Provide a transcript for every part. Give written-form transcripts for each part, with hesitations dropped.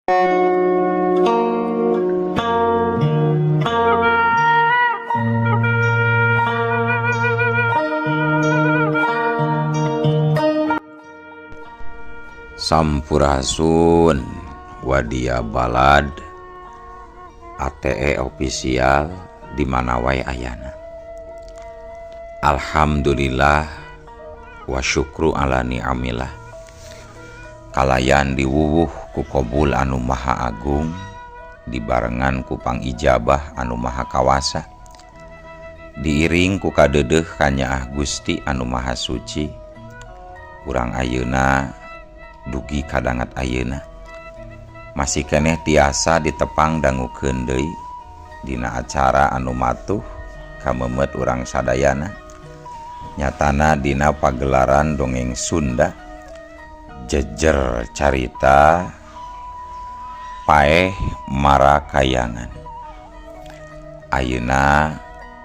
Sampurasun Wadia Balad ATE official di mana wae ayana. Alhamdulillah wa syukru ala ni'amillah. Kalayan diwuwuh ku kobul anu maha agung, dibarengan ku pangijabah anu maha kawasa, diiring ku kadeudeuh kanyaah Gusti anu maha suci. Urang ayeuna dugi kadangat ayeuna masih keneh tiasa ditepang dangukeun deui dina acara anu matuh kamemet urang sadayana, nyatana dina pagelaran dongeng Sunda jejer carita Paeh Marakayangan. Ayeuna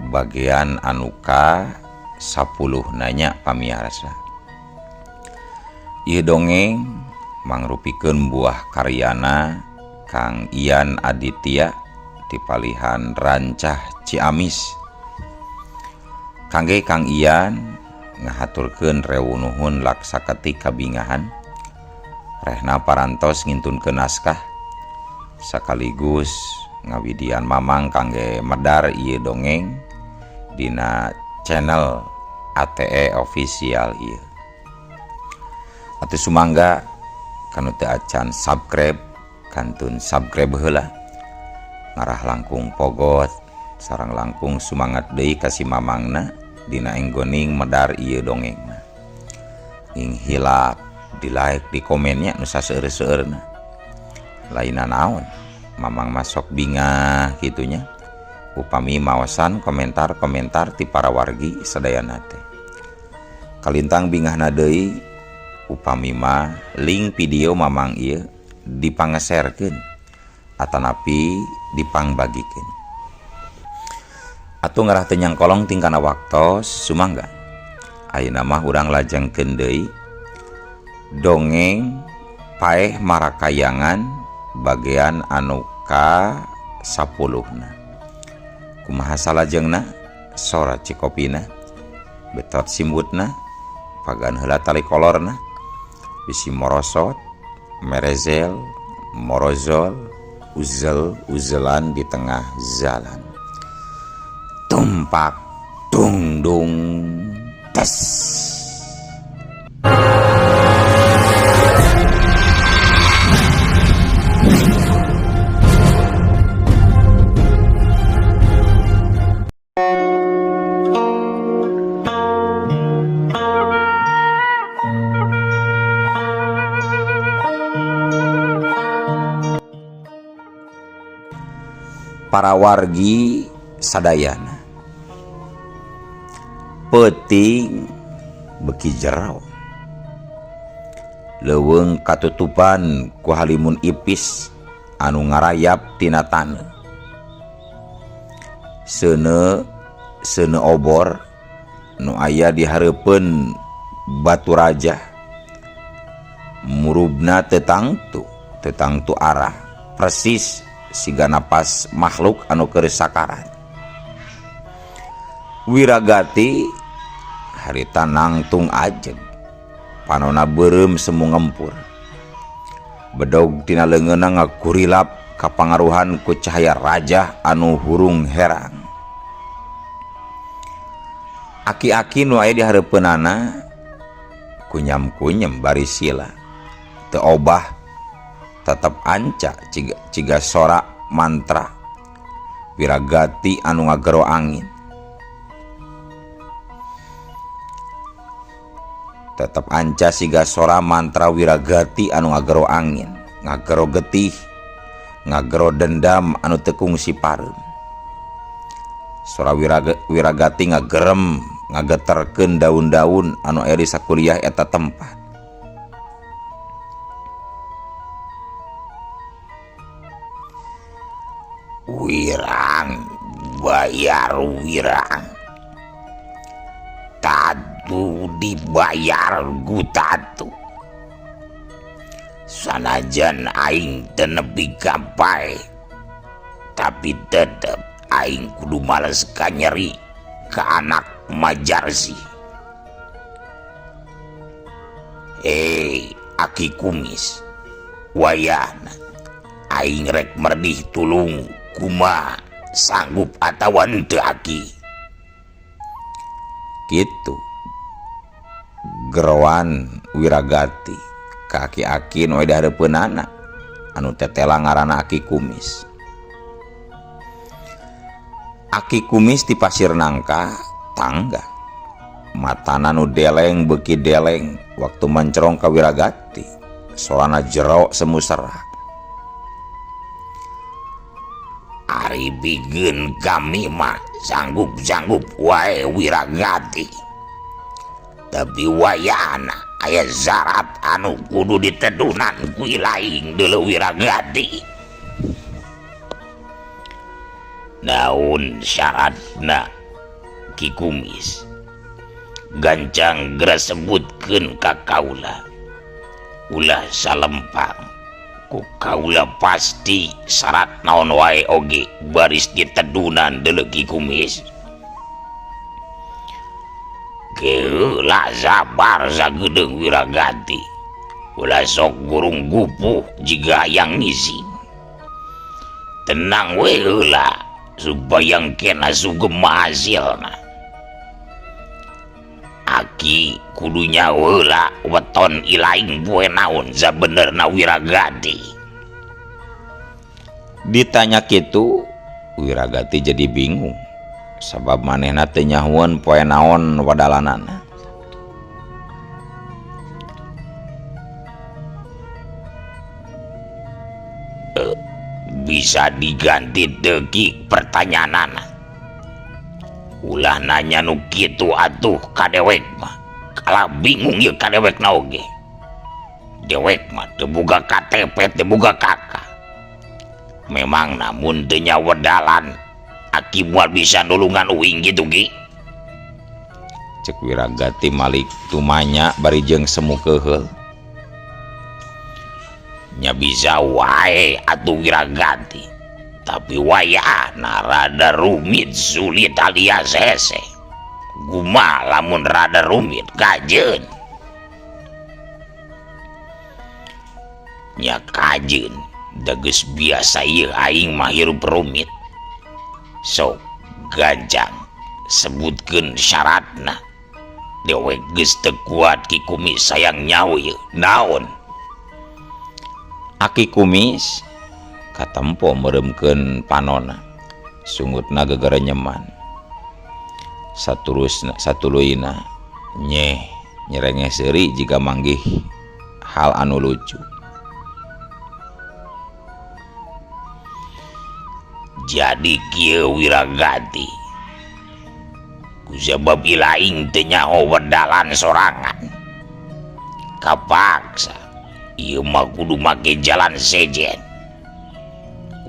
bagian anu ka 10 nanya pamiarsa. Ieu dongeng mangrupikeun buah karyana Kang Ian Aditya dipalihan Rancah Ciamis. Kangge Kang Ian ngahaturkeun rewu nuhun laksaketik kabingahan rehna parantos ngintunkeun naskah sekaligus ngawidian mamang kangge medar ieu dongeng dina channel ATE official ieu. Atuh sumangga kanu teu acan subscribe kantun subscribe heula, ngarah langkung pogot sareng langkung sumangat deui ka si mamangna dina enggoning medar ieu dongengna. Ing hilap di like di komennya nu saseueur-seueurna. Lainna naon mamang masok bingah kitunya upami maosan komentar-komentar ti para wargi sadayana teh. Kalintang bingahna deui upami mah link video mamang ieu dipangeserkeun atanapi dipangbagikeun. Atuh ngarah teu nyangkolong tingkana waktos sumangga. Ayeuna mah urang lajengkeun deui dongeng Paeh Marakayangan bagian anu ka 10-na. Kumaha salajengna? Sora cikopina, betot simbutna, pagan heula tali kolorna, bisi morosot, merezel, morozol, uzel, uzelan di tengah jalan. Tumpak, dung, dung, tes. Para wargi sadayana peuting beki jero leuweung katutupan ku halimun ipis anu ngarayap tina taneuh, seuneu seuneu obor nu aya di hareupeun batu raja murubna teu tangtu arah persis siga napas makhluk anu keur sakarat. Wiragati harita nangtung ajeg panona beureum semu ngempur, bedog tina leungeunna ngakurilap kapangaruhan ku cahaya rajah anu hurung herang. Aki-aki nu aya di hareupeunana kunyam-kunyem bari sila teu obah, tetep anca ciga sora mantra wiragati anu ngagero angin. Tetep anca siga sora mantra wiragati anu ngagero angin, ngagero getih, ngagero dendam anu teu kungsi pareum. Sora wiragati ngagerem, ngageterkeun daun-daun anu aya di sakuliah eta tempat. Wirang bayar wirang, tatu dibayar gutatu. Sanajan aing teu nepi ka paeh, tapi tetep aing kudu males kanyeri ka anak Majarsi. Eh, Aki Kumis, wayahna aing rek merdih tulung kumaha sanggup atawa henteu Aki? Kitu geroan Wiragati ka aki-aki nu aya di hareupeunana anu tetela ngaranna Aki Kumis. Aki Kumis ti Pasir Nangka tangga matana nu deleng beuki deleng waktu mencerong ka Wiragati sorana jero semu serak. Ari bigeun kami mah sanggup-sanggup wae Wiragati. Tapi wayahna aya syarat anu kudu ditedunan ku ilaing deuleu Wiragati. Naon syaratna Ki Kumis? Gancang geura sebutkeun ka kaula. Ulah salempang. Ku kaula pasti syarat naon wae oge baris ditedunan deuleu Ki Kumis. Geula sabar sagedeung Wiragati. Ulah sok gurung gupuh jiga hayang ngising. Tenang we heula supaya kena sugema hasilna. Aki kudu nyaho heula weton ilaing poe naon sabenerna Wiragati. Ditanya kitu Wiragati jadi bingung sabab manehna teu nyahoeun poe naon wadalanana. Bisa diganti teu Ki pertanyaanana. Ulah nanya nu kitu atuh ka dewek mah. Kalah bingung ieu ka dewekna oge. Dewek mah teu boga KTP, teu boga KK. Memang namun teu nyawedalan aki moal bisa nulungan uing kitu Ki. Cek Wiragati malik tumanya bari jeung semu keuheul. Nya bisa wae atuh Wiragati. Tapi wayahna rada rumit sulit alias hese. Kumaha lamun rada rumit kajeun? Nya kajeun da geus biasa ieu aing mah hirup rumit. Sok gancang sebutkeun syaratna. Dewek geus teu kuat Ki Kumis sayang nyaho ieu. Naon? Aki Kumis katempo meureumkeun panona. Sungutna gegerenyeman. Saturusna satuluyna nyeh nyerengeh seuri jiga manggih hal anu lucu. Jadi kieu Wiragati. Kusabab ilaing teu nyaho wedalan sorangan. Kapaksa ieu mah kudu make jalan sejen.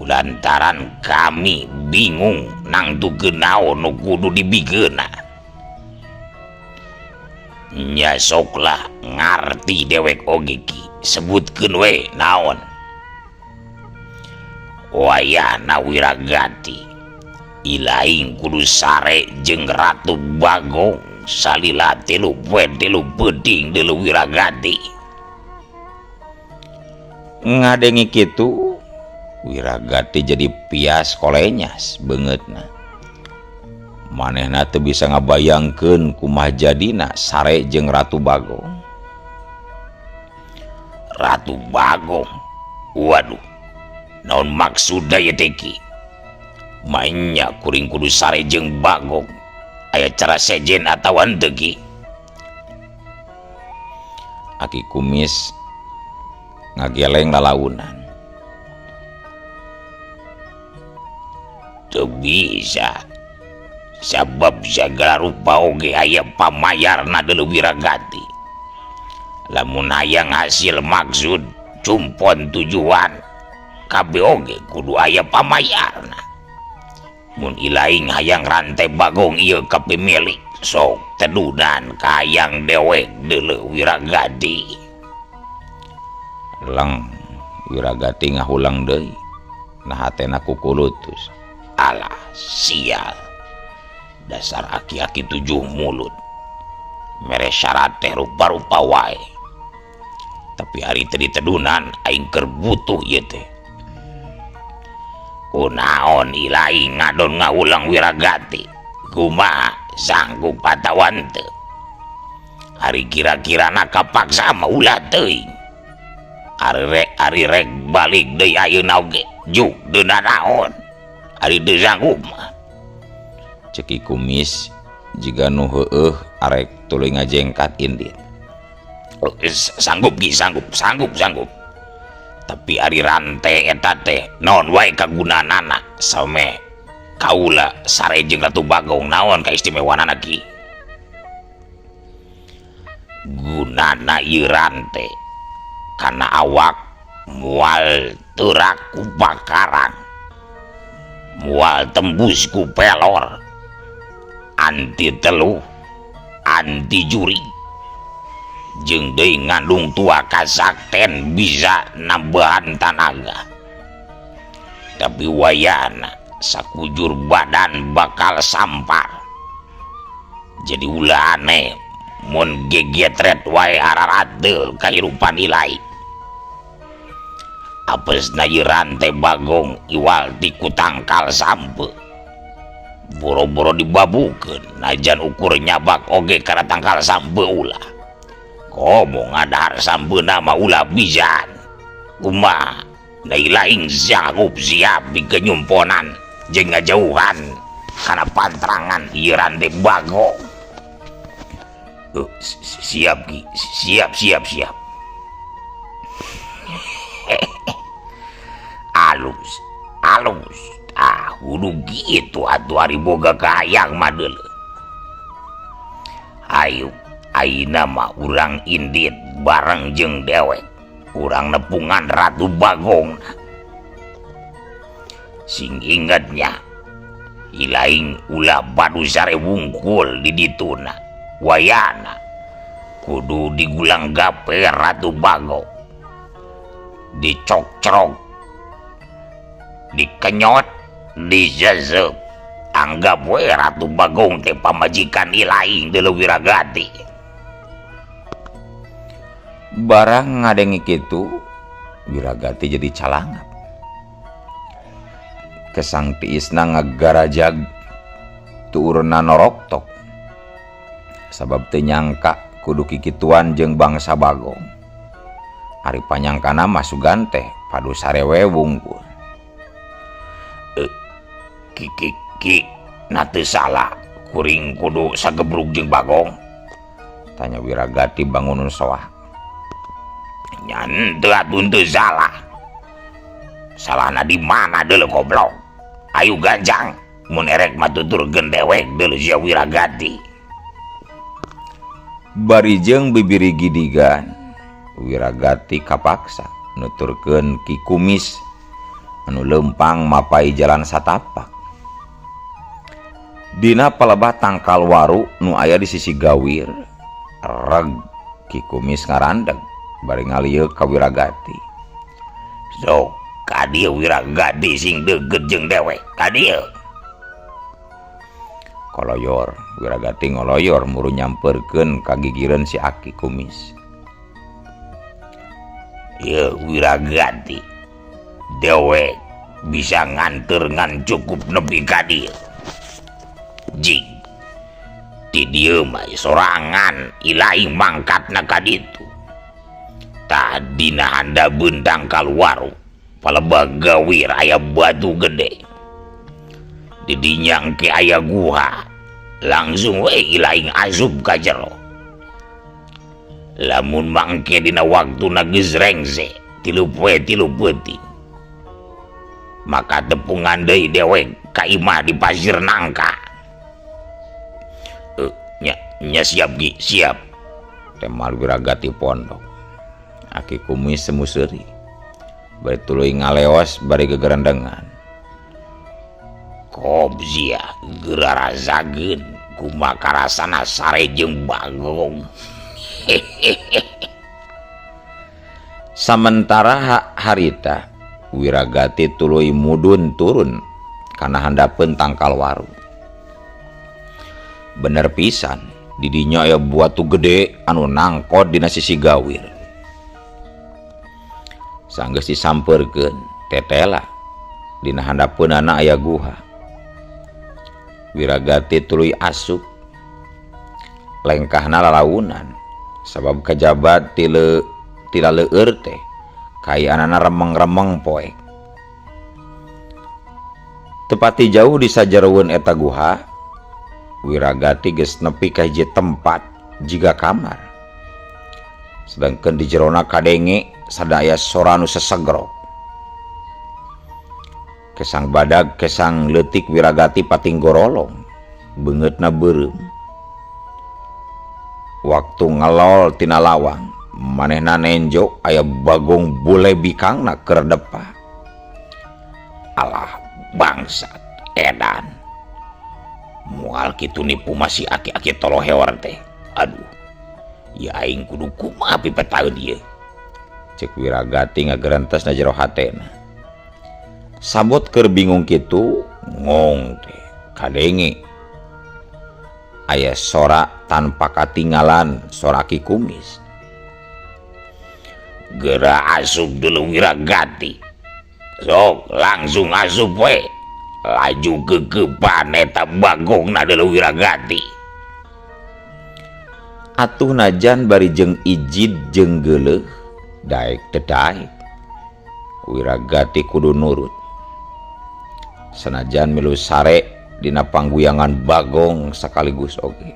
Kulantaran kami bingung nangtukeun naon nu kudu dibikeunna. Nya soklah ngarti dewek oge Ki, sebutkeun we naon. Wayahna Wiragati ilaing kudu sare jeung Ratu Bagong salila 3 poe 3 peuting deuleu Wiragati. Ngadengi kitu Wiragati jadi pias kolenyas beungeutna. Manehna teu bisa ngabayangkeun kumaha jadina sare jeung Ratu Bagong. Ratu Bagong. Waduh. Naon maksudna ieu teh Ki? Maenya kuring kudu sare jeung Bagong. Aya cara sejen atawa henteu Ki? Aki Kumis ngageleng lalaunan. Teu bisa. Sabab sagala rupa oge aya pamayarna deuleu Wiragati. Lamun hayang hasil maksud cumpon tujuan kabeh oge kudu aya pamayarna. Mun ilaing hayang rantai Bagong ieu ka pemilik sok tedunan ka hayang dewek deuleu Wiragati. Leng Wiragati ngahulang deui nah hatena kukulutus. Alah sial, dasar aki-aki tujuh mulut mere syarat teh rupa-rupa wae. Tapi ari teu ditedunan aing keur butuh ieu teh. Kunaon ilaing ngadon ngaulang Wiragati, kumaha sanggup atawa teu? Ari kira-kirana kapaksa mah ulah teuing. Ari rek balik deui ayeuna oge juk deuna naon ari teu sanggup mah. Cek Ki Kumis jiga nu heueuh arek tuluy ngajengkat indit. Oh, sanggup Ki, sanggup, sanggup, sanggup. Tapi ari rante eta teh naon wae kagunaanana sameh kaula sare jeung Ratu Bagong, naon kaistimewaanana Ki? Gunana ieu rante kana awak mual teurak ku bakaran, mual tembus ku pelor, anti teluh, anti juri, jeung deui ngandung tua kasakten bisa nambahan tanaga. Tapi wayana sakujur badan bakal sampar. Jadi ulah aneh mun gegetret wae araradel kahirupan ilai. Apesna ieu rante Bagong iwal ti ku tangkal sampe. Boro-boro dibabukeun najan ukur nyabak oge kana tangkal sampe ulah. Komo ngadahar sampeuna mah ulah pisan. Kumaha deui laing sanggup siap pikeun nyumponan jeung ngajauhan kana pantrangan ieu rante Bagong. Siap Ki, siap, siap, siap. Alus, alus. Ah, kudu gitu atuh ari boga kahayang mah deuleu. Ayo, ayeuna mah urang indit bareng jeung dewek. Urang nepungan Ratu Bagong. Sing ingetnya, ilaing ulah badu sare wungkul di dituna. Wayana kudu digulang gape Ratu Bagong. Dicokcrok, dikenyot, dijezep. Anggap we Ratu Bagong teh pamajikan ilaing deuleu Wiragati. Barang ngadengi kitu, Wiragati jadi calangap. Kesang tiisna ngagarajag tuurna noroktok. Sabab teu nyangka kudu kikituan jeung bangsa Bagong. Ari panyangkana mah sugan teh padu sarewe wungkul. Ki, ki, ki, na teu salah kuring kudu sagebrug jeung Bagong? Tanya Wiragati bangunun soah. Nya henteu atuh, henteu salah. Salahna di mana deuleu goblok? Ayo ganjang mun erek mah tuturkeun dewek deuleu sia Wiragati. Bari jeung bibiri gidigan, Wiragati kapaksa nuturkeun Ki Kumis anu leumpang mapai jalan satapak. Dina palebah tangkal waru nu aya di sisi gawir, reg Ki Kumis ngarandeg bari ngalieuk ka Wiragati. Sok ka dieu Wiragati sing deukeut jeung dewek, ka dieu. Koloyor Wiragati ngoloyor muru nyamperkeun ka gigireun si Aki Kumis. Ieu Wiragati dewek bisa nganter ngan cukup nepi ka dieu. Jing ti dieu mah sorangan ilaing mangkatna ka ditu. Tah dina handabeun tangkal waru palebah gawir aya batu gede. Di dinya engke aya guha, langsung we ilaing asup ka jero. Lamun mangke dina waktuna geus rengse 3 poe 3 peuting, maka tepungan deui dewek ka imah di Pasir Nangka. Nya, nya siap Ki, siap. Temal Wiragati pondok. Aki Kumis semu seuri. Bari tuluy ngaleos bari gegerendengan. Kob sia geura rasakeun kumaha karasana sare jeung Bagong. Samentara harita Wiragati tuluy mudun turun kana handapeun tangkal waru. Bener pisan di dinya aya batu gede anu nangkot dina sisi gawir. Sanggeus disampeurkeun tetela dina handapeunana aya guha. Wiragati tuluy asup lengkahna lalaunan sabab kajabat tila leueur teh kayaanana remeng-remeng poek. Tepati jauh di sajeroeun eta guha, Wiragati geus nepi ka hiji tempat jiga kamar. Sedangkan di jerona kadenge sadaya sora nu sesegrok. Kesang badag kesang leutik Wiragati pating gorolong, beungeutna beureum. Waktu ngelol tina lawang, manehna nenjo aya bagong bule bikangna keur depa. Alah bangsat edan. Moal kitu nipu masih aki-aki toloheor teh. Aduh. Ya aing kudu kumaha pipetaeun ieu. Cek Wiragati ngagerentes na jero hatena. Sabot keur bingung kitu ngong teh kadenge aya sora tanpa katinggalan sora Ki Kumis. Geura asup dulu Wiragati. Sok langsung asup we. Laju kekepan eta bagongna deuleu Wiragati. Atuh najan bari jeung ijid jeung geuleuh daek teu daek. Wiragati kudu nurut. Sanajan milu sare dina pangguyangan bagong sekaligus oge.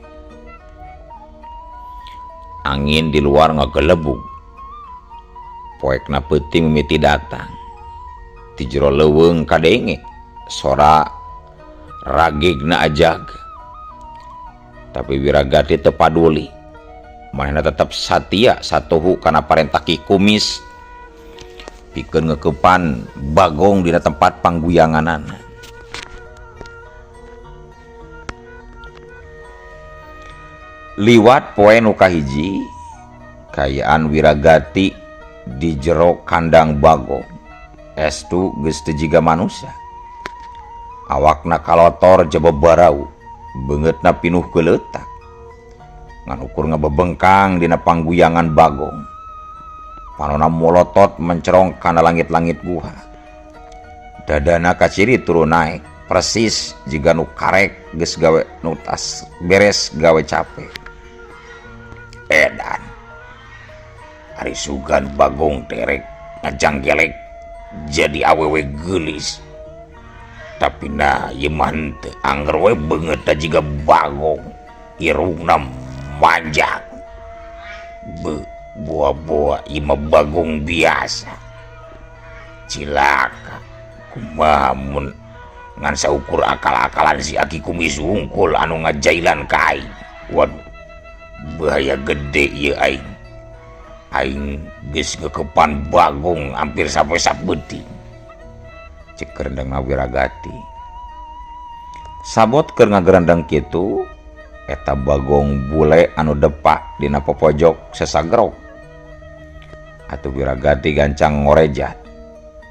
Angin di luar ngagelebug. Poekna peuting mimiti datang. Ti jero leuweung kadenge sora ragigna ajag. Tapi Wiragati teu paduli. Manehna tetep satia satuhu kana parentah Ki Kumis pikeun ngeukepan bagong dina tempat pangguyanganana. Liwat poe nu kahiji kayaan Wiragati di jero kandang bagong. Estu geus teu jiga manusia. Awakna kalotor jaba barau, beungeutna pinuh keleutak. Ngan ukur ngebebengkang dina pangguyangan bagong. Panona molotot mencerong kana langit-langit guha. Dadana kaciri turun naik, persis jiga nu karek geus gawe nu tas beres gawe capek. Edan. Ari sugan bagong terek ngajanggelek jadi awewe geulis. Tapi nah ieu mah henteu angger we beungeutna jiga bagong, irungna manjang. Be boa-boa ieu mah bagong biasa. Cilaka kumaha mun ngan saukur akal-akalan si Aki Kumis wungkul anu ngajailan ka aing. Waduh, bahaya gede ieu aing. Aing geus ngeukepan bagong hampir sampai sabeuting. Cek rendengna Wiragati. Sabot keur ngagerendeng kitu eta bagong bule anu depak dina popojok sesagrok. Atuh Wiragati gancang ngorejat.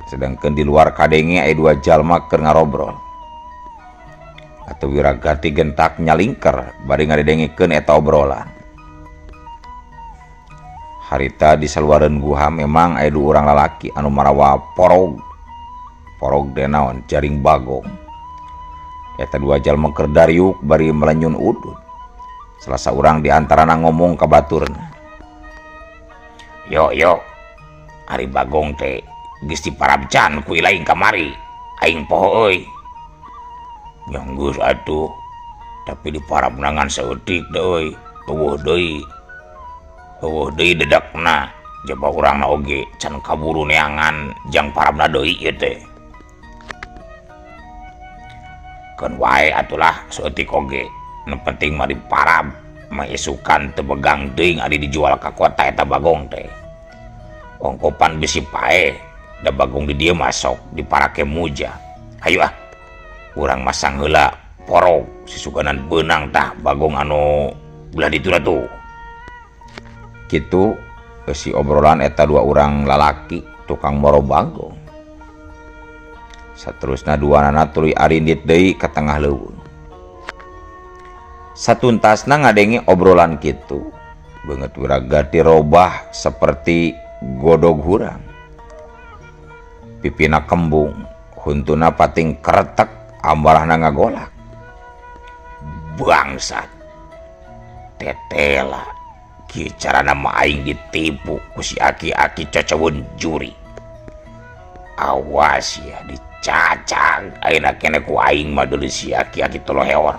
Sedangkan di luar kadenge aya dua jalma keur ngarobrol. Atuh Wiragati gentak nyalingker bari ngadengekeun eta obrolan. Harita di saluareun guha memang aya dua urang lalaki anu marawa porog. Porog teh naon? Jaring bagong. Eta dua jalma keur dariuk bari melenyun udud. Salah saurang di antarana ngomong ka baturna. Yo yo, ari bagong teh geus diparabcan ku ilaing kamari. Aing poho euy. Nya geus atuh, tapi diparabna ngan saeutik deui, eueuh deui. Eueuh deui dedekna, jaba urangna oge can kaburu neangan jang parabna deui ieu teh. Keun wae atulah saeutik oge. Nu penting mah diparab, mah isukan teu begang teuing ari dijual ka kota eta bagong teh. Ongkopan bisi paeh, da bagong di dieu mah sok diparake muja. Hayu ah, urang masang heula porog sisuganan beunang tah bagong anu belah ditu tuh. Kitu Eusi obrolan eta dua urang lalaki tukang moro Bagong. Saterusna duanana tuluy arindit deui ka tengah leuweung. Satuntasna ngadenge obrolan kitu, beungeut Wiragati robah seperti godog hurang. Pipina kembung, huntuna pating kretek, amarahna ngagolak. Bangsat. Tetela, kieu carana mah aing ditipu ku si aki-aki cocowun juri. Awas ya dicacag ayeuna keneh ku aing mah deuleu si aki-aki toloheor.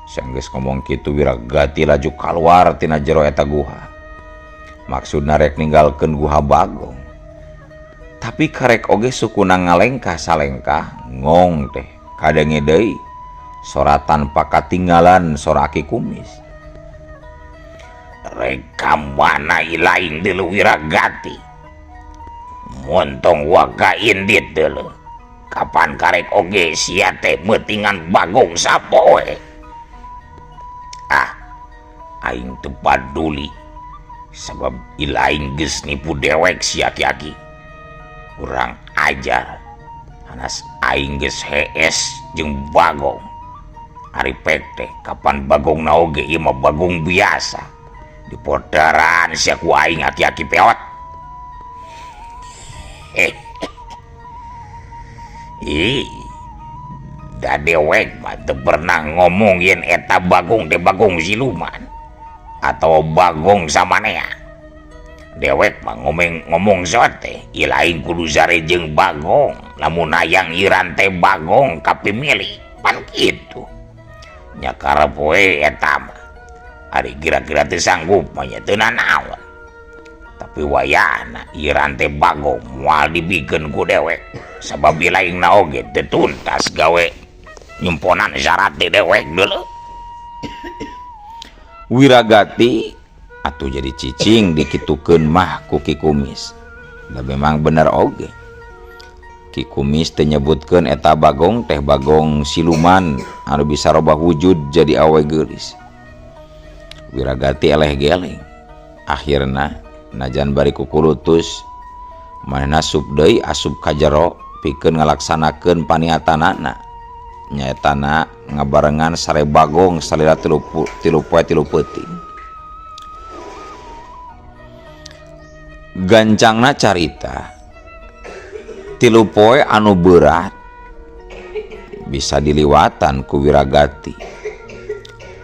Sanggeus ngomong kitu Wiragati laju kaluar tina jero eta guha. Maksudna rek ninggalkeun guha Bagong. Tapi karek oge sukuna ngalengkah salengkah ngong teh kadenge deui sora tanpa katinggalan sora Aki Kumis. Rek ka mana ilaing deuleu Wiragati. Montong waka indit deuleu. Kapan karek oge sia teh meutingan Bagong sapoe. Ah, aing teu paduli sabab ilaing geus nipu dewek si aki-aki. Kurang ajar. Hanas aing geus hees jeung Bagong. Ari pek teh kapan Bagong na oge ieu mah Bagong biasa. Dipodaran sia ku aing aki-aki peot. Ih, da dewek mah teu pernah ngomong yen eta Bagong teh Bagong siluman atau Bagong samanea. Dewek mah ngomong sot teh ilaing kudu sare jeung Bagong, lamun hayang ieu rantai Bagong ka pimilik pan kitu. Nya karep we eta mah. Ari kira-kira teu sanggup mah nya teu nanaon. Tapi wayahna ieu rantai Bagong moal dibikeun ku dewek sabab ilaingna oge teu tuntas gawe nyumponan syarat di dewek dulu. Wiragati atuh jadi cicing dikitukeun mah ku Ki Kumis. Da memang bener oge. Ki Kumis teu nyebutkeun eta Bagong teh Bagong siluman anu bisa robah wujud jadi awe geulis. Wiragati eleh geleng. Akhirna najan bari kukulutus manehna asup deui asup ka jero pikeun ngalaksanakeun paniatanana. Nyaetana ngabarengan sare Bagong salila tilu poe tilu peuting. Gancangna carita tilu poe anu berat bisa diliwatan ku Wiragati.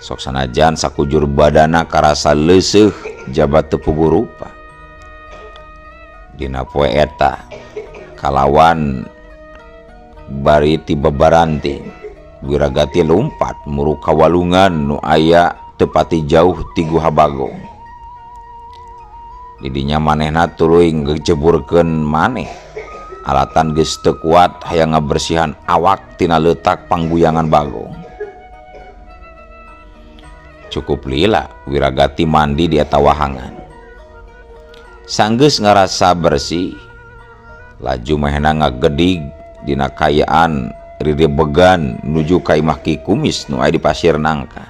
Sok sanajan sakujur badana karasa leuseuh jabat teu puguh rupa. Dina poe eta kalawan bari ti bebaranting Wiragati lumpat muru kawalungan nu aya teu pati jauh ti Guha Bagong. Didinya manehna tuluy ngejeburkeun maneh. Alatan geus teu kuat hayang ngabersihan awak tina leutak pangguyangan Bagong. Cukup lila Wiragati mandi di eta wahangan. Sanggeus ngarasa bersih, laju manehna ngagedig dina kayaan rirebegan nuju ka imah Ki Kumis nu aya di Pasir Nangka.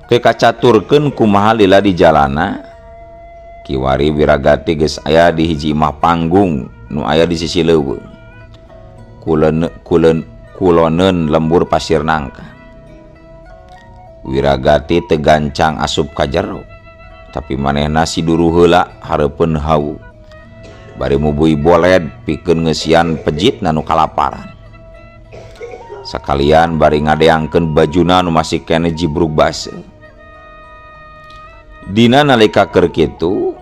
Teu kacaturkeun kumaha lila di jalana, kiwari Wiragati geus aya di hiji imah panggung nu aya di sisi leuweung. Kuloneun lembur Pasir Nangka. Wiragati teu gancang asup ka jero, tapi manehna siduru heula hareupeun hawu. Bari mubui boled pikeun ngeusian pejitna nu kalaparan. Sakalian bari ngadeangkeun bajuna nu masih keneh jibrug baseuh. Dina nalika keur kitu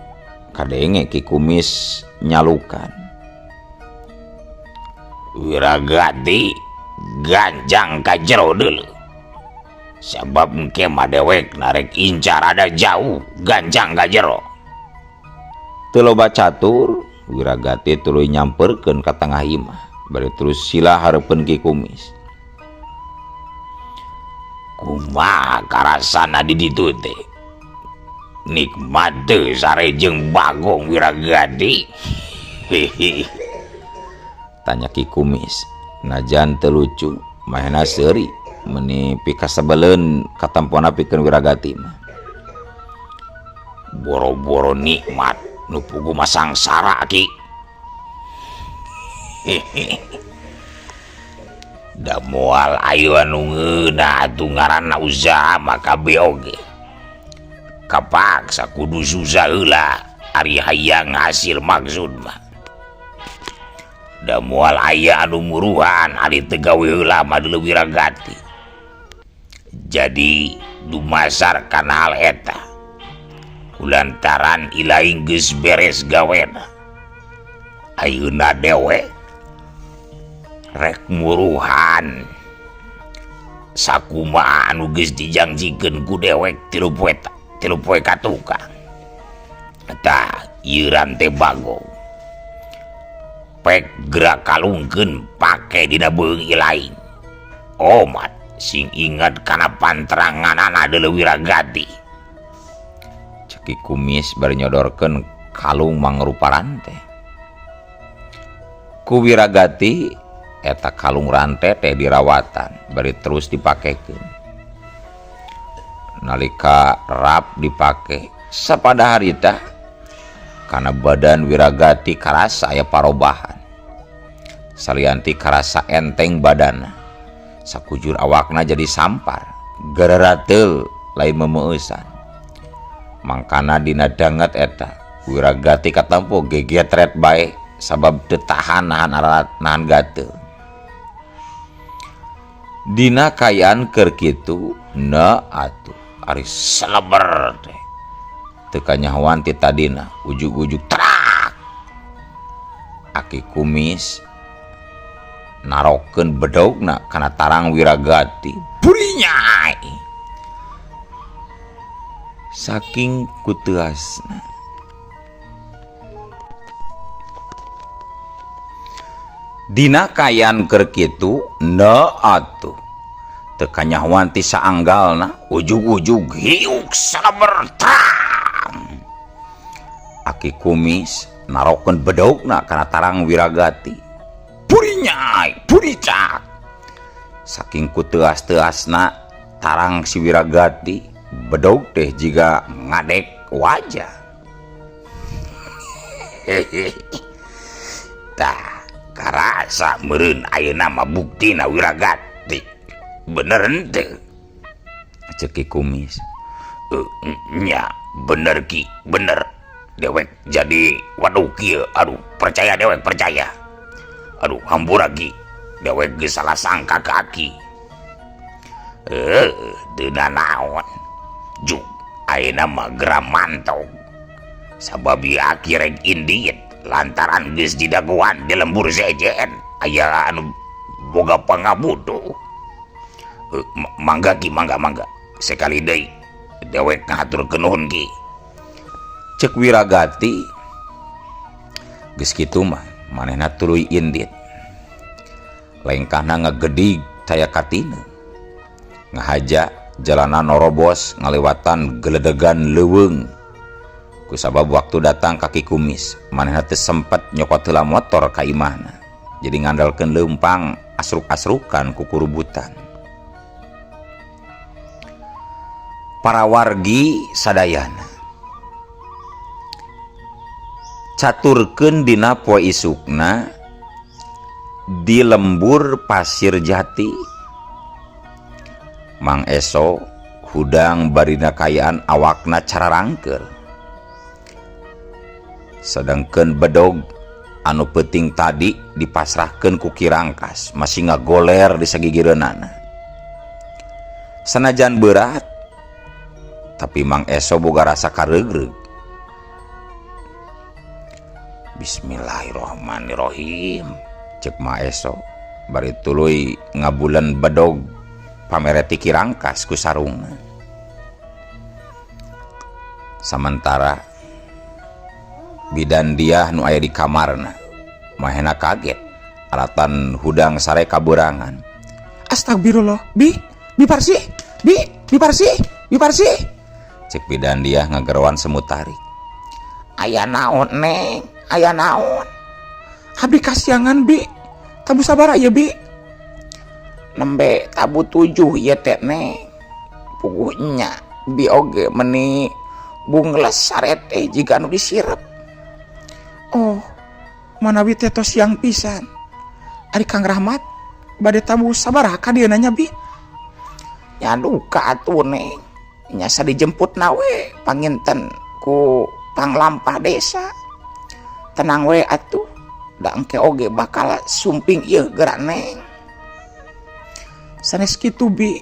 kadenge Ki Kumis nyalukan. Wiragati ganjang ka jero deuleu. Sabab engke mah dewek narek incar ada jauh ganjang ka jero. Teu loba catur, Wiragati tuluy nyamperkeun ka tengah imah, bari terus sila hareupeun Ki Kumis. Kumaha karasana di ditu teh? Nikmat teu sare jeung Bagong Wiragati? Hehehe. Tanya Ki Kumis. Najan teu lucu, manehna seuri Meni pikasebeleun katampona pikeun Wiragati mah. Boro-boro nikmat nu puguh mah sangsara Ki. Da moal ayo anu ngeunah atuh ngaranna usaha mah kabeh oge. Kapaksa kudu susah heula ari hayang hasil maksud mah. Da moal aya anu muruhan ari teu gawe heula mah deuleu Wiragati. Jadi dumasar kana hal eta. Kulantaran ilaing geus beres gawena. Ayeuna dewek rek muruhan sakumaha anu geus dijangjikeun ku dewek tilu poe ka tukang. Tah ieu rante Bagong. Pek gerak kalungkeun pake dina beuheung ilaing. Omat sing ingat kana pantranganana deuleu Wiragati. Cek Ki Kumis bari nyodorkeun kalung mangrupa rante. Ku Wiragati eta kalung rante teh dirawatan bari terus dipakekeun. Nalika rap dipake sapada harita kana badan Wiragati karasa aya parobahan. Salianti karasa enteng badanna, sakujur awakna jadi sampar, gararateul lain memeueusan. Mangkana dina danget eta Wiragati katempo gegetret bae sabab teu tahan nahan arat nahan gatel. Dina kaayaan keur kitu na atuh ari seleber teh teu kanyahoan ti tadina ujug-ujug trak. Aki Kumis narokeun bedogna kana tarang Wiragati. Burinyai saking kuteuasna. Dina kaayaan keur kitu na atuh teu kanyahoan ti saanggalna ujug-ujug hiuk saleber trang. Aki Kumis narokeun bedogna kana tarang Wiragati. Burinyai buricak saking kuteas-teasna tarang si Wiragati bedog teh jiga ngadek wajah. Tah karasa meureun ayeuna mah buktina Wiragati bener henteu? Cek Ki Kumis. Nya bener Ki, bener. Dewek jadi waduh kieu, aduh percaya dewek percaya. Aduh hampura Ki, dewek geus salah sangka ka Aki. Teu nanaon. Juk ayeuna mah geura mantog. Sabab ieu Aki rek indit lantaran geus didagoan di lembur sejen aya anu boga pangabutuh. Mangga Ki, mangga mangga. Sekali deui dewek ngahaturkeun nuhun Ki. Cek Wiragati geus kitu mah manehna tuluy indit. Lengkahna ngagedig taya katina. Ngahaja jalanan norobos ngalewatan geledegan leuweung. Kusabab waktu datang ka Ki Kumis, manehna teu sempet nyokot heula motor ka imahna. Jadi ngandalkeun leumpang asruk-asrukan ku kurubutan. Para wargi sadayana caturkeun dina poe isukna di lembur Pasir Jati. Mang Eso hudang barina kayaan awakna cararangkeul. Sedangkeun bedog anu peuting tadi dipasrahkeun ku Ki Rangkas masih ngagoler di sagigireunana. Sanajan berat tapi Mang Eso boga rasa karegreg. Bismillahirrahmanirrahim cek Mang Eso bari tuluy ngabulan bedog pamereti Ki Rangkas ku sarungna. Samantara bidan Diah nu aya di kamarna mahena kaget alatan hudang sare kaburangan. Astagfirullah, bi bi parsi, bi bi parsi, bi parsi cek bidan Diah ngageroan semut tarik. Aya naon neng, aya naon? Abdi kasiangan bi, tabu sabara ya bi. Nembe tabuh tujuh ieu teh, Neng. Puguh nya bi oge meni bungles sarete jiga anu disirep. Oh, manawi teh tos siang pisan. Ari Kang Rahmat bade tabuh sabaraha ka dieu nya, Bi? Nya duka atuh, Neng. Nya dijemput na we panginten ku panglampah desa. Tenang we atuh, da engke oge bakal sumping ieu geura, Neng. Sanes kitu, Bi,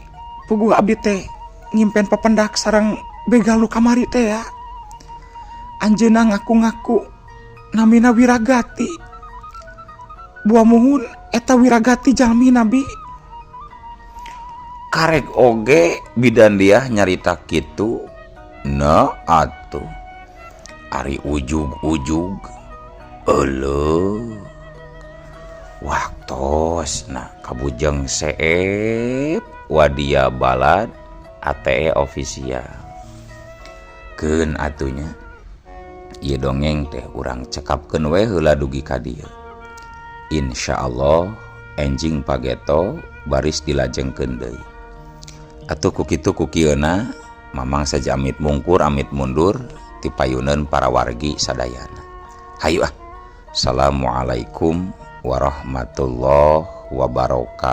puguh abdi teh ngimpen papendak sareng begal nu kamari teh ya. Anjeunna ngaku-ngaku namina Wiragati. Buah muhun eta Wiragati jalmina, Bi. Karek oge bidan dia nyarita kitu na atuh. Ari ujug-ujug euleuh. Waktos nah kabujeng seep wadia balad ATE official. Keun atuh nya. Ieu dongeng teh urang cekapkeun we heula dugi ka dieu. Insya Allah enjing pageto baris dilajengkeun deui. Atuh ku kitu ku kieuna Mamang saja amit mungkur amit mundur ti payuneun para wargi sadayana. Hayu ah. Assalamualaikum warahmatullahi wabarakatuh.